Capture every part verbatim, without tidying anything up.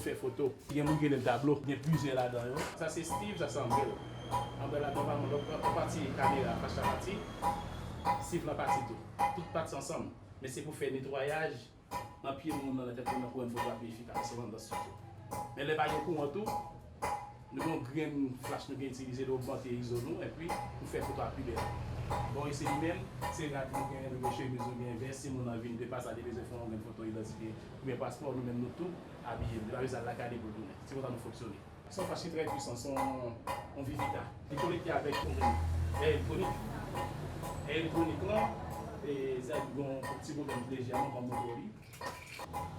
Fè foto. Gen moun ki rele l tablo, gen plizyè ladan yo. Sa se Steve, sa se Ambel. Ambel la nòmalman lòt pati kamera, flach la pati, Steve la pati tou. Tout pati ansanm. Men se pou fè netwayaj nan pye moun nan, nan tèt moun nan pou rann foto a pi efikas, se yon tandans sitou. Men lè pa gen kouran tou, nou gen yon grenn flach nou gen itilize, nou ogmante izo nou, epi nou fè foto a pi bèl. Bon, e se li menm, se rad nou gen, nou gen chemiz, nou gen vès, si moun nan vin de pasaj, li bezwen fè yon grenn foto idantite, oubyen paspò, nou menm nou tou abiye, li pa bezwen al lakay li pou l tounen. Se konsa nou fonksyone. Se yon flach ki trè pwisan, se yon, yon Vivita. Li konekte avèk lè elektwonik. Lè elektwonik lan, e, sa gen yon ti pwoblèm lejèman, m ap montre w li.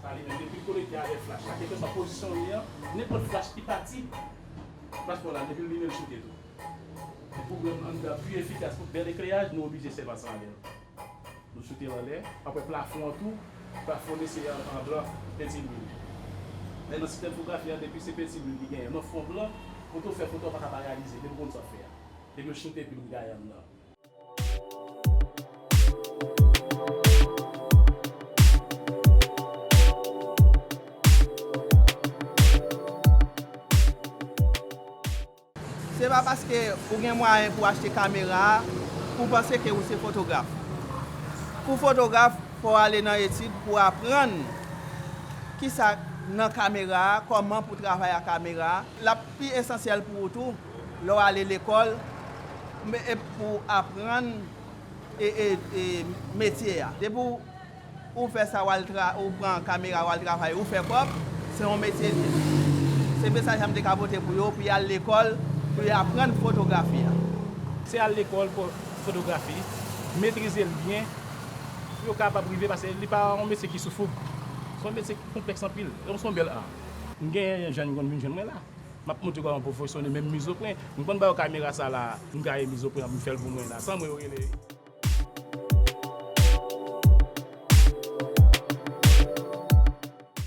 Sa li menm, depi l konekte avèk flach la, kèlkeswa pozisyon li an, nenpòt flach ki pati, flach pa w la, depi l limen, l choute tou. Li pou rann anndan pi efikas, pou bèl ekleyaj, nou oblije sèvi ansanm avè l. Nou choute l anlè, apre plafon an tou, plafon li se an, an blan, penti lwil. Men nan sistèm fotografi an, depi se penti lwil ki genyen, nan fon blan, kote w fè foto a pa ka pa reyalize, depi w konn sa w ap fè a. Depi w choute epi l gaye anndan. Se pa paske ou gen mwayen pou w achte kamera a, pou w panse ke ou se fotograf. Pou fotograf, fò w ale nan etid pou w aprann kisa nan kamera a, kòman pou w travay ak kamera a. L ap pi esansyèl pou ou tou, lè w ale lekòl, men, e pou w aprann e, e, e metye a. Depi w, ou fè sa, w al tra-, ou pran kamera, w al travay, ou fè kòb, se yon metye li ye. Se mesaj sa m te ka pote pou yo, pou y al lekòl, pou y aprann fotografi a. Se al lekòl pou fotografi, metrize l byen, pou yo kapab rive, paske li pa yon metye ki sou fouk. Se yon metye ki konplèks anpil, e se yon bèl a. M gen jèn ki konn vin jwenn mwen la. M ap montre kòman pou fonksyone, menm mizopren. M konn ba yo kamera sa la, m gaye mizopren an, m fè l pou mwen la, san mwen yo rele.